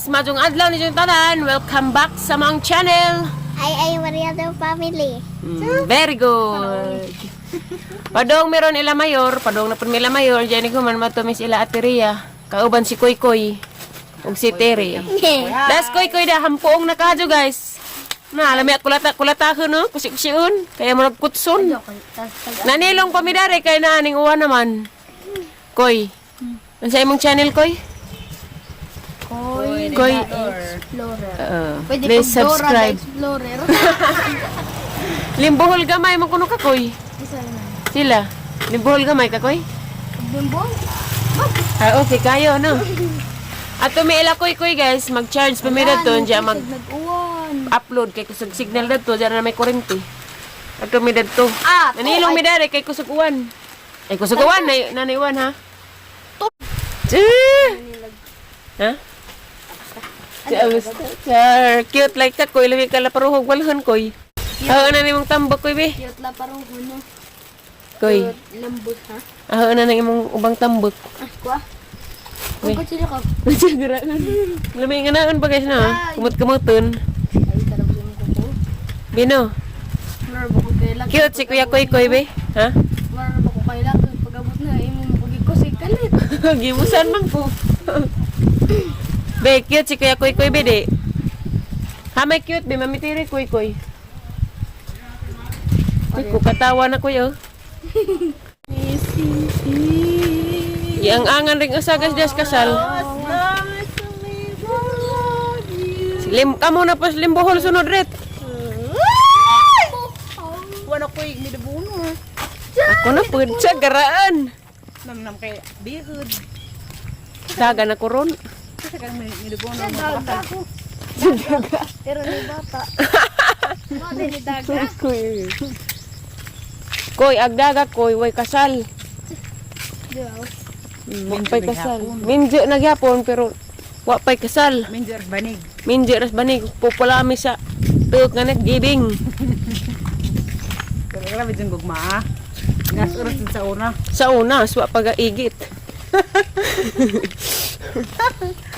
Guys! Maayong adlaw ninyong tanan. Welcome back sa among channel. Ay ay Mariano family. Very good. Padong meron ila mayor, padong na pud mila mayor, diyan ko man matumis ila ateria. Kauban si Koy Koy ug si Terry. Das Koy Koy da hampuong na kadyo, guys. Na alam ya kulata kulatahon no, kusik-kusiun, kaya mo nagkutson. Nanilong pamidare kay na aning uwan naman. Koy. Unsa imong channel, Koy? Koy Koy. Explorer. Oo. Pwede Please pag Dora the subscribe. Explorer. Limbuhol gamay mo kuno ka, Koy. Isa na. Sila. Limbuhol gamay ka, Koy? Bimbong? Ah, okay kayo no. Ato may ila Koy Koy, guys, mag-charge pa mi dadto diya mag Nag-uwan. upload kay kusog signal dadto diya na may kurente. Ato mi dadto. Ah, Nanilong mi dere kay kusog uwan. Ay, kusog uwan nay nanay uwan ha. Eh! Ha? Char, cute like ka, Koy, lami ka la paruhog walhon, Koy. Ah, na nimong tambak, Koy, be. Cute la parang huno. Koy. Cute lambot ha. Ah, na nang imong ubang tambak. Ah, kuha. Uy. Kung sila ka. Lami nga naon pa, guys, no. Kumot-kumoton. Ay, tarap sa imong kuko. Bino. Mara ba ko kailan? Cute si Kuya Koy Koy, be. Ha? Mara ba ko kailan? Pag-abot na, imo mo ko si kalit. Gibusan man ko. Be, cute si Kuya Koy Koy, be, di. Ha, may cute, be. Mamitiri, Koy Koy. Uy, kukatawa na, Kuya. Oh. Yang angan ring usagas das kasal. Lim, kamo na pas limbohol sunod ret. Wala ko'y midabuno. Ako na pud sa garaan. Nam nam kay bihod. Daga na koron. Kasi kang midabuno. Daga ko. Pero ni bata. Mo ni daga. Koy. Koy, agdaga koy, way kasal. Wa pa'y kasal. Minjo na gyapon pero wa pa'y kasal. Minjer banig. Minjo ras banig pupulami sa tuok nga naggibing. Pero grabe dyan gugma ah. Nas oras din sa una. Sa una, wa pagaigit.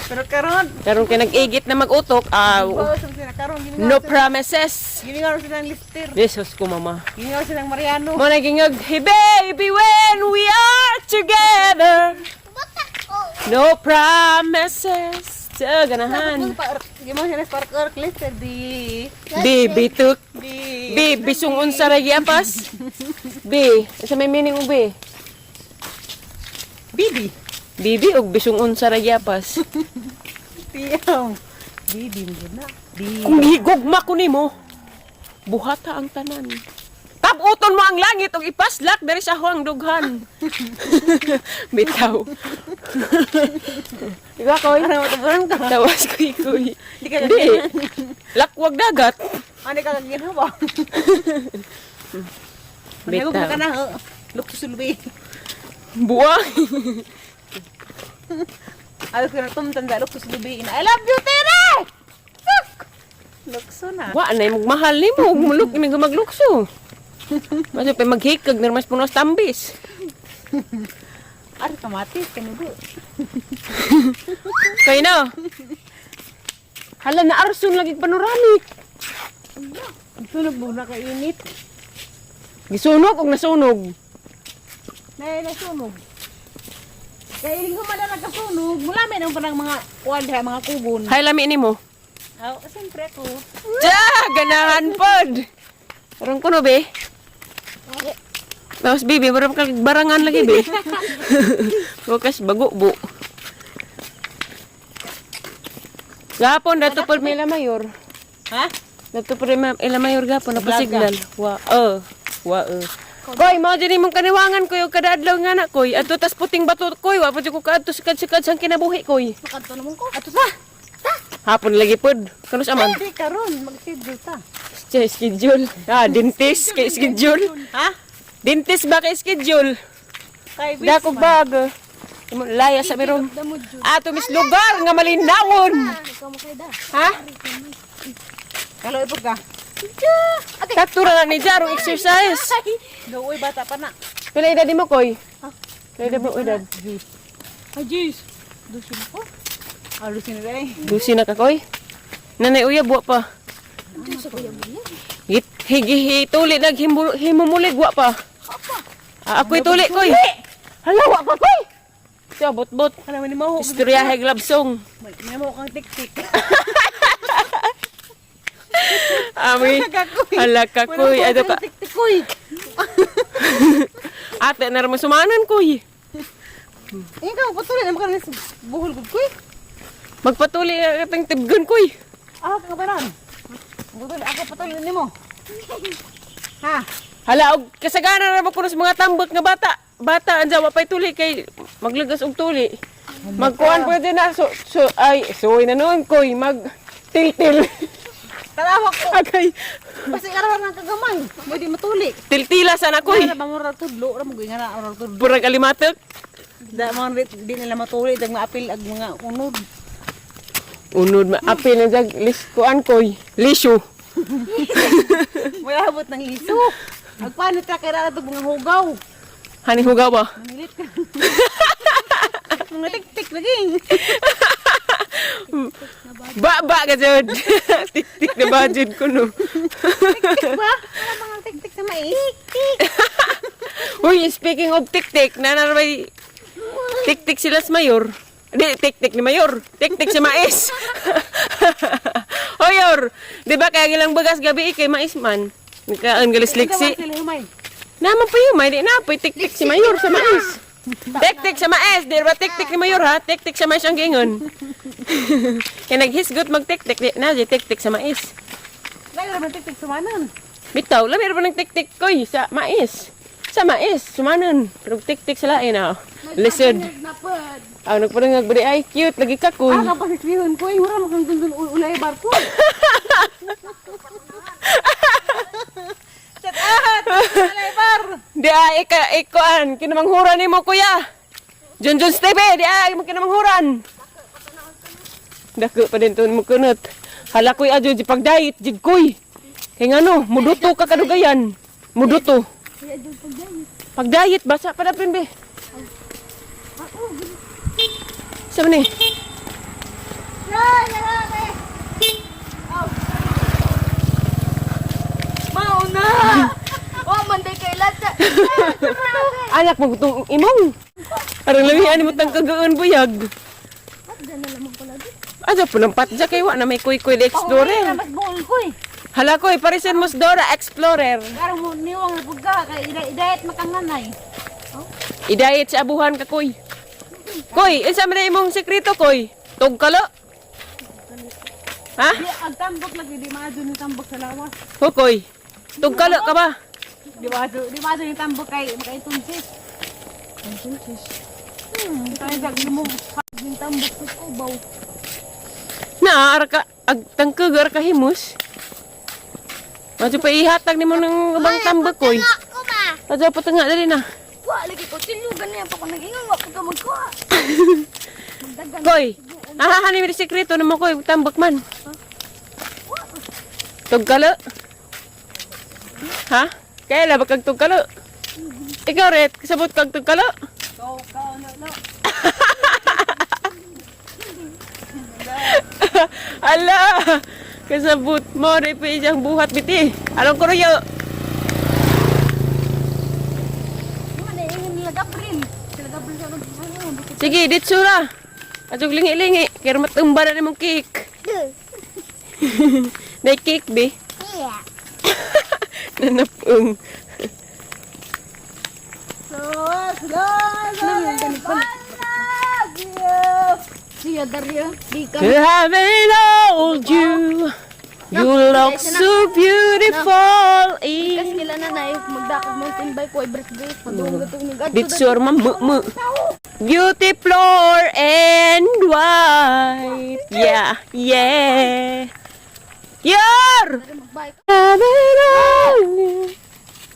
Pero karon, Karon kay nag-igit na mag-utok, ah, bawas ang sila karon. no promises. Giningaw silang Lister. Jesus ko, mama. Giningaw silang Mariano. Mo na gingog, "Hey baby, when we are together, no promises." Sa ganahan. Giningaw sila Spark Ork Lister di. Bi, bituk. Di. Bi, bisung unsa ra giapas. Bi, sa may meaning og bi? Bibi. Bibi og bisung unsa ra giapas. Tiyong. Bibi mo na. Di. Kung higugma ko nimo, buhata ang tanan. Kabuton mo ang langit ug ipaslak diri sa huang dughan. Bitaw. Diba, Koy? Ano mataburan ka? Tawas ko ikoy. Di ka Hindi. Lakwag dagat. Ano ka ginawa? Bitaw. Bitaw. Ka na. Lukso sulubi. Buwang. Ayaw ko na tumtanda, lukso sulubi. I love you, Tere! Fuck! Lukso na. Wa na magmahal nimo, mulok ni maglukso. Maso pa maghikag na mas punos tambis. Ari kamatis, kanugo. Kay na. Hala na arson lagi panoramic. Sunog mo na kainit. Gisunog og nasunog. Nay, nasunog. Kaya iling humala nagkasunog. Mula may nang parang mga kuwan diha, mga kugon. Hay lami nimo. Oh, siyempre ko. Ja, ganahan pod. Karon kuno be. Tapos bibi, murag ka barangan lagi be. Bukas bago bu. Gapon dato pod may mayor. Ha? Dato pod may ila mayor gapon na pasignal. Wa eh. Wa eh. Koy, mao diri mong kaniwangan koy og kada adlaw nga na koy. Adto tas puting bato koy, wa pa jud ko kaadto sikad-sikad sang kinabuhi koy. Makadto naman ko. Ato sa! Hapon lagi pod. Kanus aman? Di karon, mag-schedule ta. Siya, schedule. Ah, dentist kay schedule. Ha? Dentist ba kay schedule? Kay Dakog bag. Imo laya sa meron. Ato mis lugar nga malinawon. Ikaw mo kay da. Ha? Kalo ipod ka. Katura na ni Jarong exercise. Gawin bata pa na. Pila edad mo, Koy? Pila edad mo, edad? Ay, jeez. Dusin ko. Alusin na eh. Dusi na ka koy. Nanay uyab wa pa. Git higi tuli nag himumulig wa pa. Ah, ako'y tuli koy. Hala wa pa koy. Siya bot-bot. Alam mo ni mo. Istorya love song. May mo kang tik-tik. Ami. Hala ka koy. Ado ka. Tik-tik koy. Ate na mo sumanan koy. Ikaw patuloy na makanis buhol gud koy. Magpatuli na katang tibgon koy. Ah, kagabaran. Patuloy ako patuloy nimo. Ha? Hala og kasagaran ra ba kuno sa mga tambot nga bata. Bata anja wa pay tuli kay maglagas og tuli. Magkuan pa din na so, so ay soy na noon koy mag tiltil. Tanawa ko. Agay Basta araw ng kagamay. Mo di matuli. tiltila sana koy. Nga na ba mo ra tudlo ra mo nga na ra tudlo. Burag alimatok. Da mo di nila matuli dag maapil ag mga unod. Unod maapil na jag lis kuan koy. Lisyo. Wala habot ng liso. Agpanit ra kay ra mga hugaw. Hani hugaw ba? Manilit ka. Mga tik-tik lagi. Ba ba ka jud. Tik-tik na ba jud kuno. Tik-tik ba? Wala mga tik-tik sa mais. Uy, speaking of tik-tik, nanarabay tik-tik sila sa mayor. Di, tik-tik ni mayor. Tik-tik si mais. Hoyor, di ba kaya gilang bagas gabi eh, kay mais man. Nagkaan galis liksi. Sila humay. Naman pa yun, may di na pa tik-tik si mayor sa mais. Tik-tik sa mais, di ba tik-tik ni mayor ha? Tik-tik sa mais ang gingon. Kaya naghisgot mag-tik-tik, di na, di tik-tik sa mais. Lagi ra man tik-tik sa manan. Bitaw, labi ra ba ng tik-tik koy sa mais. Sa mais, sumanon. Pero tik-tik sa lain ah. Lisod. Napad. Ah, nagparang nagbari ay cute lagi ka koy. Ah, kapag sisihon ko, eh, wala makang dundun ulay barko. Chat out! Ulay bar! Di ay ika ikuan kinamanghuran nimo kuya. John John Steve, di ay mo kinamanghuran. Dako pa din to mo kunot. Hala koy adyo di pagdayet jig koy. Kay ngano, muduto ka kadugayan. Muduto. Pagdayet basa pa dapin be. Sa man ni? Mauna! Oh, manday kay lata. Anak mo gutong imong. Arang lamian mo tang kagaon buyag. Adyo po ng patja kay wa na may kuy-kuy the explorer. Mas buol ko eh. Hala koy, parisan mo sa Dora Explorer. Karong mo niwang na pugka, kay idayat makanganay. I-diet sa abuhan ka koy. Koy, unsa man na imong sekreto koy? Tugkalo? Ha? Di, ang tambok lagi, di maadyo ni tambok sa lawas. Ho koy. Tugkalo ka ba? Di maadyo ni tambok kay makaitunsis. Kaya sa mo, yung tambok sa kubaw. Na ara ka ag tangkag ara ka himus. Madyo pa ihatag nimo ng ubang tambak koy. Ako ba? Madyo pa tunga dali na. Wa lagi ko tilyo ganyan pa ko nag-ingon wa ko magkuha. Koy, aha hani mi sekreto nimo koy tambak man. Tugkalo? Ha? Kaya la ba kag tugkalo? Ikaw ret, kasabot kag tugkalo? Go, go, no, no. Ala! Kasabot mo, rin pa iyang buhat biti. Anong kuruyo? Ano ingon nila Gabriel? Sila Gabriel sa ano? Sige, ditso ra. Atog lingi-lingi. Kaya matumba na nimong cake. Nay cake, be. Yeah. Nanapong. Siya Dario, di ka. Haven't told you. You look so beautiful. Kasi In nila na na magdakog mountain bike ko ay birthday padung gatong ni Gadto. Ditso ma mu mu. Beauty floor and white. Yeah. Yor! Magbike.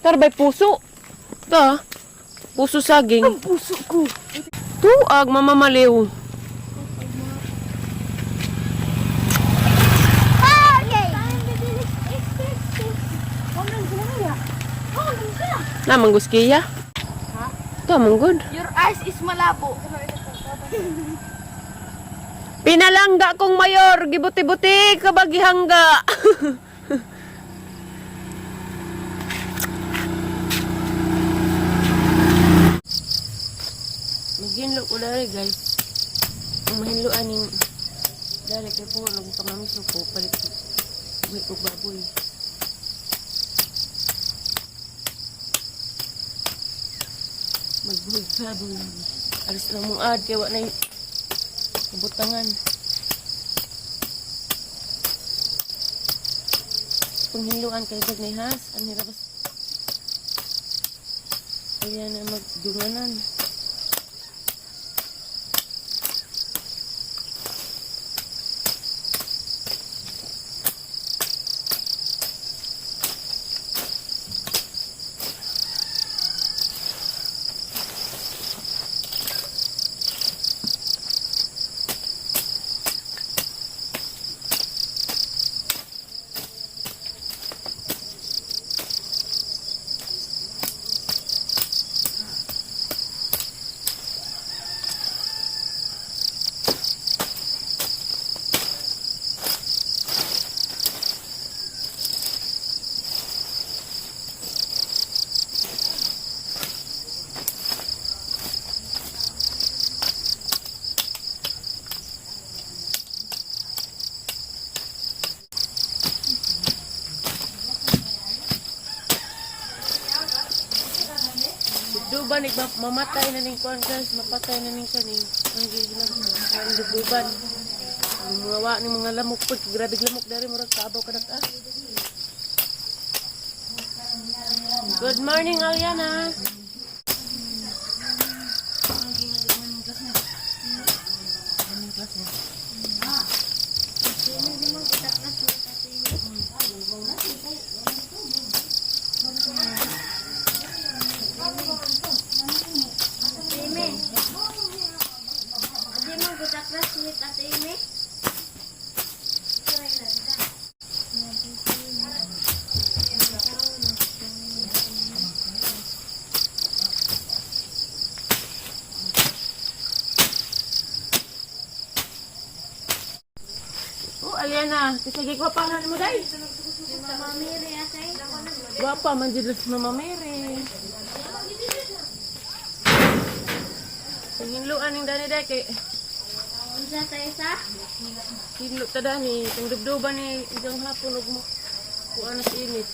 Tara ba'y puso? Ito ah. Puso saging. Ang Puso ko. Tuag, mamamaliw. Okay. Na, mangguskiya. Ito, manggod. Your eyes is malabo. Pinalangga kong mayor, gibuti-buti kabagihangga. Maghinlo ko dali, guys. Ang mahinloan ning dali kay po nag pangamiso ko palit buhi og baboy. Magbuhig baboy. Alis lang mong ad kay wa na butangan. Panghinluan kay kag ni has, ang hirap. Kaya na magdunganan. Dubduban ik mamatay na ning kuan, guys, mapatay na ning kaning ang gigilag ang dubduban. Ang mga wa ni mga lamok pud, grabe lamok dari, murag kaabaw kanak ah. Good morning, Aliana. Ate Ime. Ate mo, good classmate, Ate Ime. Oh, Aliana, kasi gwapahan mo dai. Mama Mary, Ate. Gwapa man jud si Mama Mary. Panghinluan ning dani dai kay Unsa tayo sa? hinlo ta dani, kang dubduban ni isang hapon ug mo kuan na sa init.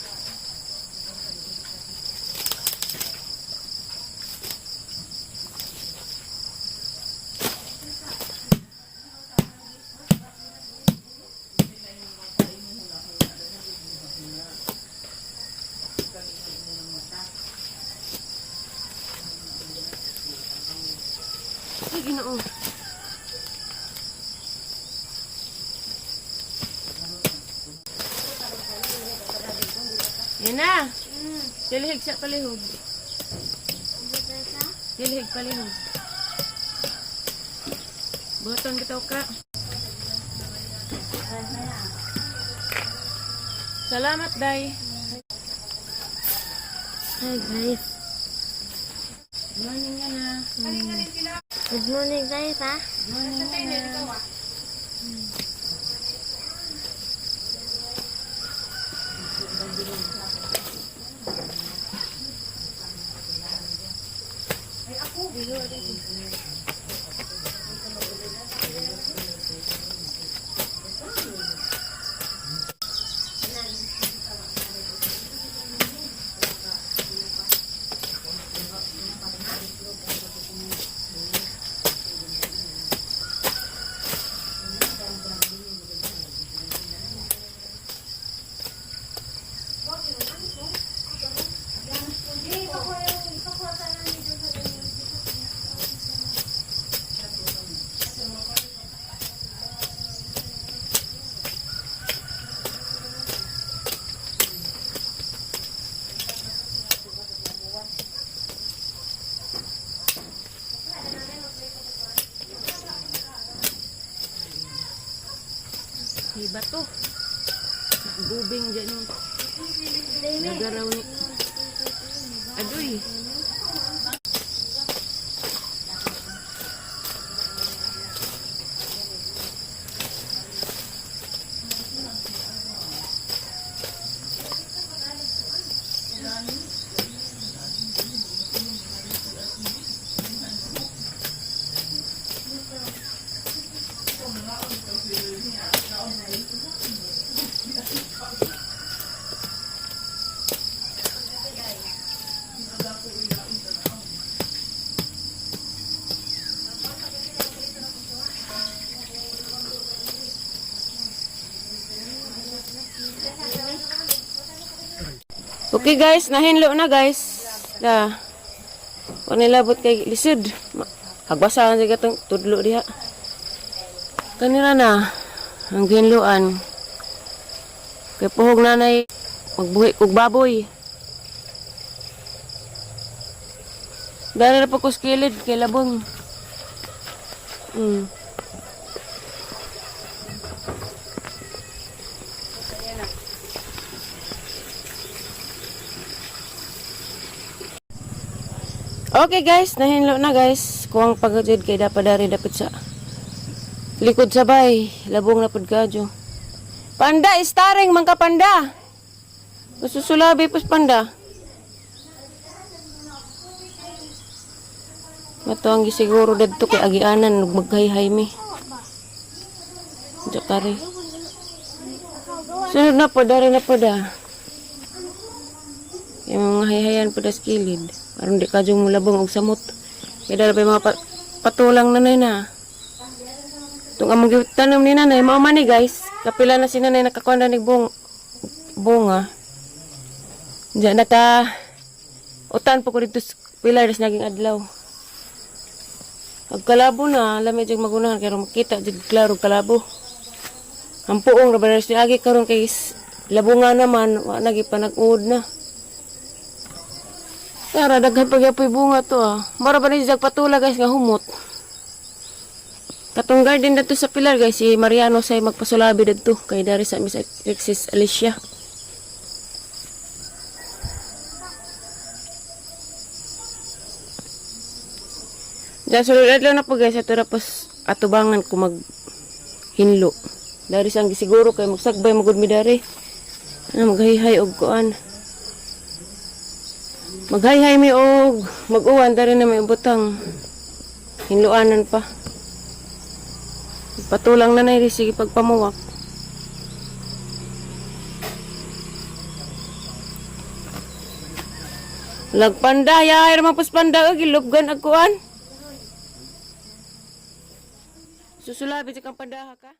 Ay, Ginoo. Yan na. Silihig siya palihog. Unsa tayo sa? Silihig palihog. Buhaton bitaw ka. Salamat, Day. Hi guys. Good morning, Yana. Good morning guys ha. Good morning, Yana. Iba to. Gubing dyan yung nagaraw ni. Adoy. Okay guys, nahinlo na guys. Da. Wa nilabot kay lisod. Hagbasa ang siya katong tudlo diha. Kanila na ang hinloan. Kay puhog nanay magbuhi kog baboy. Dara na po ko sa kilid kay labong. Okay guys, nahinlo na guys. Kuwang pagajud kay dapat dari dapat sa likod sa bay. Labong na pud kadyo. Panda, starring man ka panda. Susulabi pus panda. Mato ang gisiguro dadto kay agianan ug maghayhay mi. Jakari. Sunod na po, dari na po da. Yung mga hayhayan po das kilid. Aron di kadyo mo labong og samot. Kaya dala pa yung mga patulang nanay na. Itong among tanom ni nanay, mao man ni guys. Kapila na si nanay nakakuha na ni bunga. Diyan naka utan po ko dito sa pilar sa naging adlaw. Pag kalabo na, alam jud magunahan kay makita jud klaro kalabo. Ang puong ra ba ni agi karon kay labunga naman, wa na gipanag-uod na. Tara, daghan pa gyapoy bunga to ah. Mura ba ni jag patula guys nga humot. Katong garden dito sa Pilar guys, si Mariano say magpasulabi didto kay dari sa Miss Alexis Alicia. Diyan sulod adlaw na po guys, ato ra pos atubangan ko mag hinlo. Dari sang gisiguro kay magsagbay magud mi dari. Ano maghayhay og kuan. Maghayhay mi og mag-uwan dari na may butang. Hinloanan pa. Patulang na na sige pagpamuwak. Lagpanda, yahay raman pos panda, og gilubgan ag kuan. Susulabi sa kang pandaha ka.